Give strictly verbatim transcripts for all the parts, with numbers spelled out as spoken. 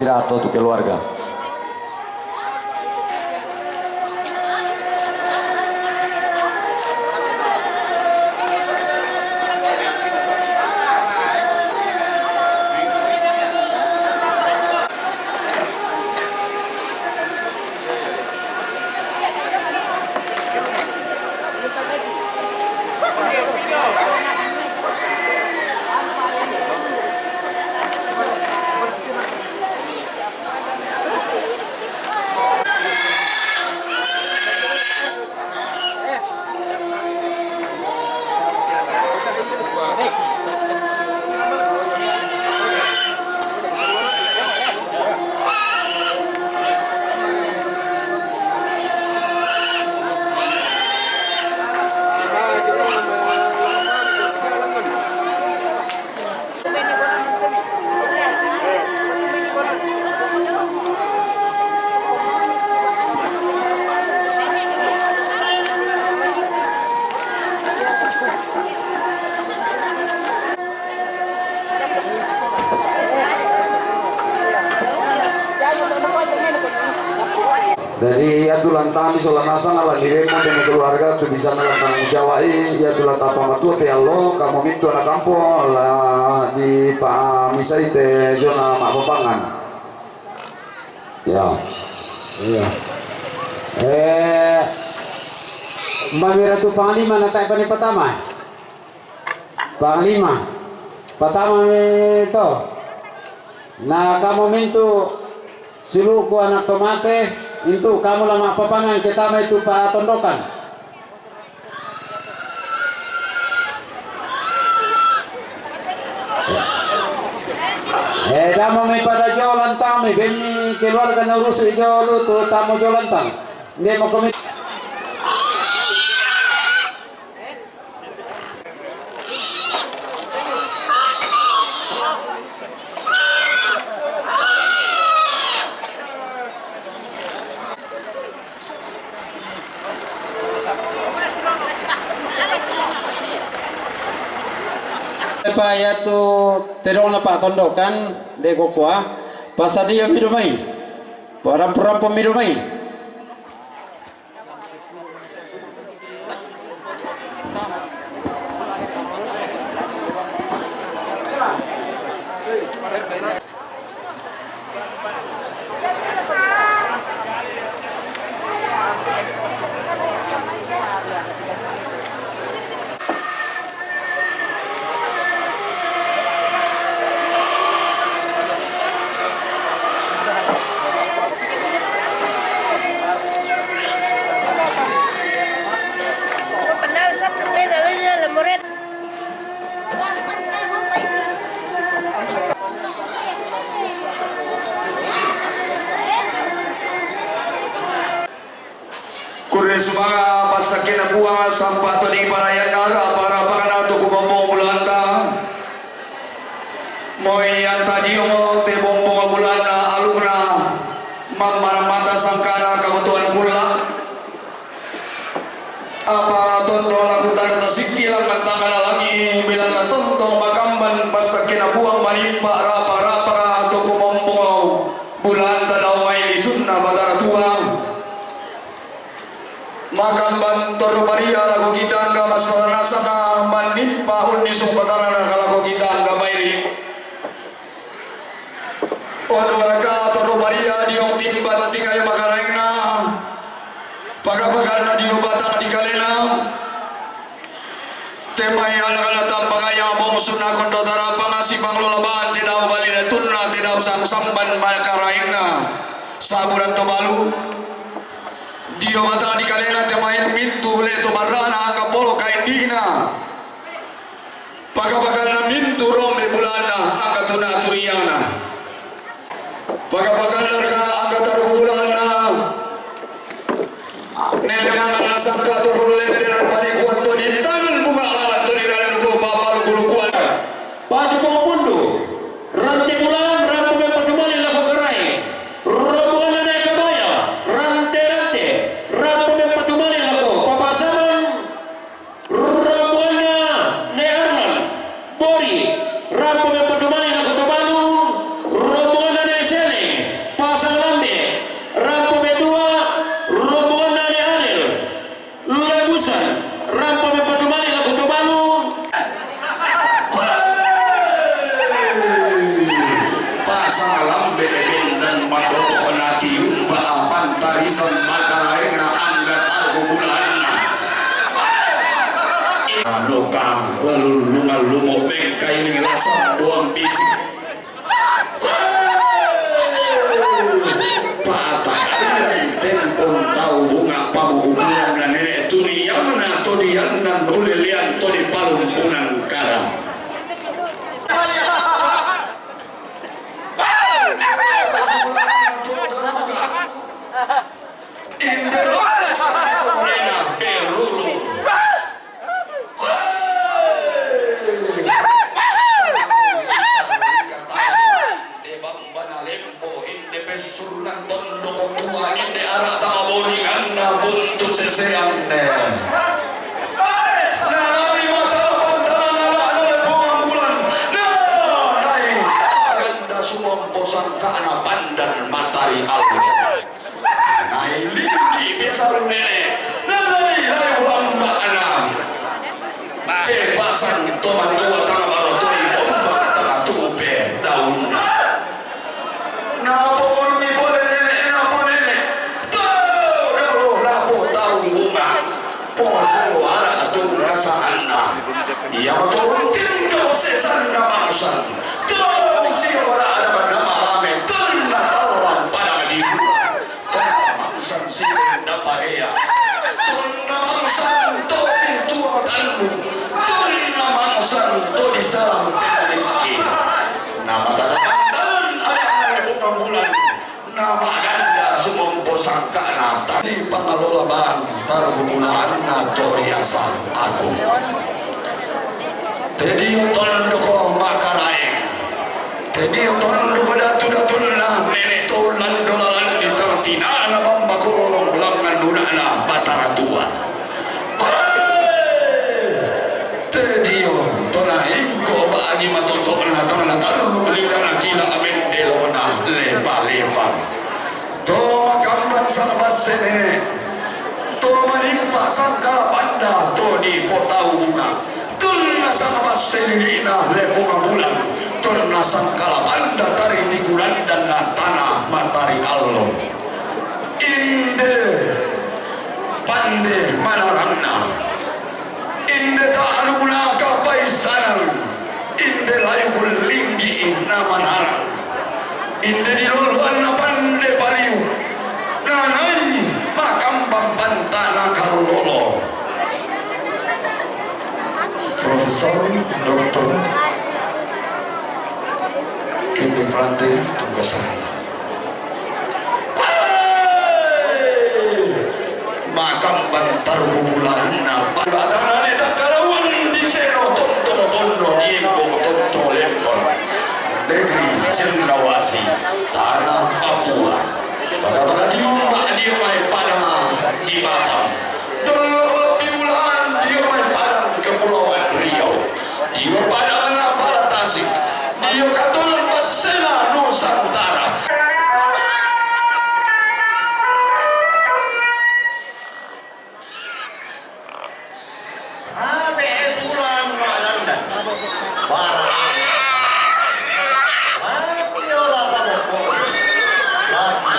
Dato tu keluarga. Jadi, iya tu lantang di sola nasang ala ni Raymond deng keluarga tu di sana lantang Jawa i, iya tu lantang pamatua te alo, kamu mintu ana kampong la di pa misai te zona ma papangan. Ya. Iya. Eh, Mbak Mira tu panglima na tai pani patama. Panglima. Patama mi to. Na kamu mintu siluku anak tomate, intu kamu la ma papangan ke tama itu pa tondokan. Eh, damo mi pada jo lantang mi, bemmi keluarga na urusi jo lu tu tamo jo lantang. Nde mo komi. Epa yatu tedong na patondokan de kokua, pasadia mido mai, parampu-rampu mido mai. Kure sumanga passakkena Puang, sampa toni parayanna rapa-rapana tu kumombong bulanta. Moi anta dio te bombong bulanna alukna mammarammata sangkana kabutuhan kulla. Apa tonto laku tanda tasikki langan tangana langi, bilanna tonto makamban passakkena Puang manimpa rapa-rapa tu kumombong bulanta naumai lisunna Batara Tuang. Makamban torro baria lako kita angka massala nasaba mannimpa unnisung patarana lako kita angka bairi. Onro waraka torro baria diong timbat di kayu makaraengna. Paka-pakanna dio batang di kalena. Temai anak-anak tampakayang bongsunna kondo tarapang asi panglolabaan tedau bali datunna tedau sang samban makaraengna. Saburan to balu. Dio batang di kalena temain mintu le to barrana angka polo kaindina. Paka-pakanna mintu rombe bulanna angka tuna turiana. Paka-pakanna raka angka taru bulanna. Nene mangan nasakka to bulle tenan panikuan to di tangan bunga alat to di randu ko papa luku-lukuan. Patu pong pundu. Rante bulan, rambu mempa tumale lako kerai. Rombongan nai kabaya, rante-rante, rambu mempa tumale lako papasaman. Rombongan nai Arlan, Bori, rambu mempa tumale lako Tobalu. Rombongan nai Sele, Rampo mempatumbalik laku tubalu. Pasang lambe bendan matoto natiumba apan tarisan makalaeng na angga tahu bulan. Aloka lalu lunga lumo mengkailing lasang buang bisi. Patah dari tempon tau bunga pamukuburan dan nenek turian atau dian dan ulilian to di palumpunan kara. Indah. Nena berulu. Inde bambana lembo, inde pesurunan tondo tua, inde ara taboringanna buntu seseanne. Nanami mata pantana ala pemambulan. Nanai ganda sumompo sangkana pandan matari allo. Nai linggi besar nene, nai lai ulamba ana. Te pasang to matua tama marotoi bomba tama tupe daun. Napo ulungi pole nene, napo nene. Tau dolo napo tau bunga. Poso ara atur rasa anda. Ia maturun tindo sesanna mangsan. Tau sio wala ada banda malame. Tenna tawang pada dibuat. Tonna mangsan si Bunda Parea. Tonna mangsan to si tua tanmu. Tonna mangsan to di salam penaliki. Nama tanda pandan ada nare bunga bulan. Nama ganda sumompo sangkana tadi pangalola bang tarbubulaan na to riasa aku. Tedio tondoko makaraeng. Tedio tondoko datu-datunna nene to lando lalan di tangtinana bamba kolong langan nunana Batara Tua. Tedio tona ingko bagi matotona tangna talu lingana kila amen delona lepa-lepa. To makamban sangbasse nene. To manimpa sangkala banda to dipotau bunga. Tonna sangbasse lilina lepo mabulan. Tonna sangkala banda tari tikulandanna tana matari allo. Inde pande manaranna. Inde ta'aluna kapaisanan, inde layuk linggi na manarang, inde diloloan na pande paliu, nanai makambang pantana kalolo. Profesor Doktor Kevin Ranting, tugas saya. Makam bantar bubulanna. Badanane takkarauan di seno tonto ponno diembo tonto lempon. Negeri Cendrawasih, tanah Papua. Pada-pada diumba dio mai pada di Batam. Dolo lebbi bulan dio mai pada Kepulauan Riau. Dio pada mena pada Tasik. Dio katulang passena Nusantara. Abe bulan malanda. Bara. Abe ola pamoko. Lagi.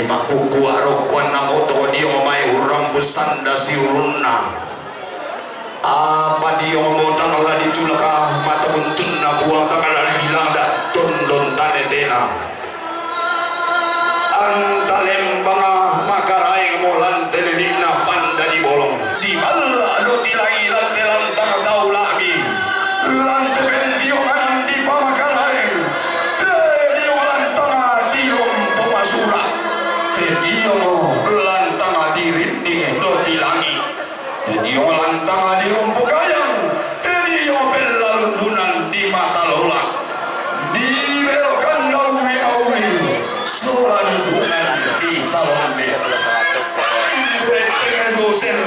Makukua rokuan namo to dio mai urang busanda siurunna. Apa dio mo tangala ditulaka mata buntunna buang tangala bilang da tondon tane tena. Antalembanga makaraeng mo lante lelina panda di bolong. Di balla do tilangi lante lantang tau lami. Lante pentiongan di pamakaraeng. Te dio lantanga di lompo masura. Te dio lantanga di rinding do tilangi. Te dio lantanga di lompo gayang. Te dio pellalundunan di mata lola. Di belokan daumi-daumi. Sola dudunan di salombe. Ibu eteng dosen